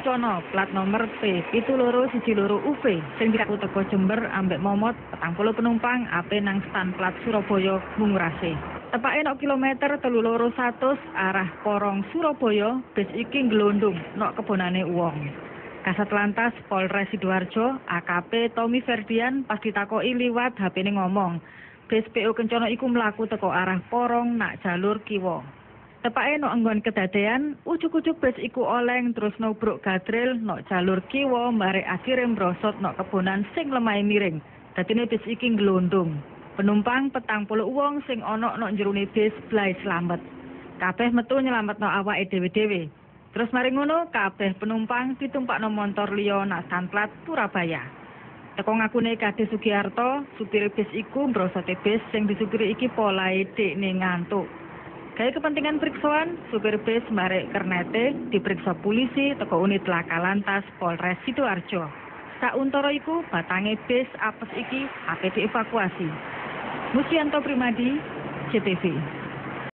Kencana plat nomor P 7212 UV sing dikaku teko Jember ambek momot 40 penumpang ape nang stand plat Surabaya Bungurasih. Tepake nok kilometer 32 100 arah Porong Surabaya, bis iki ngglondong nok kebonane wong. Kasat Lantas Polres Sidoarjo AKP Tommy Ferdian pas ditakoki liwat HP-ne ngomong, bis PO Kencana iku mlaku teko arah Porong nak jalur kiwa. Tepake nok enggon kedadean, ujug-ujug bis iku oleng terus nubruk gadril nok jalur kiwa barek akhire mbrosot nok kebonan sing lemahe miring. Dadine bis iki ngglondong. Penumpang 40 wong sing ana nok njerone bis blai slamet. Kabeh metu nyelametno awake dhewe-dhewe. Terus mari ngono kabeh penumpang ditumpakno montor liya nak stanplat Surabaya. Teko ngakune Kades Sugiarto, supir bis iku mbrosote bis sing disupiri iki polahe dekne ngantuk. Gawe kepentingan periksoan, supir bis barek kernete diperiksa polisi teko unit Laka Lantas Polres Sidoarjo. Sauntara iku batange bis apes iki ape dievakuasi. Musianto Primadi, JTV.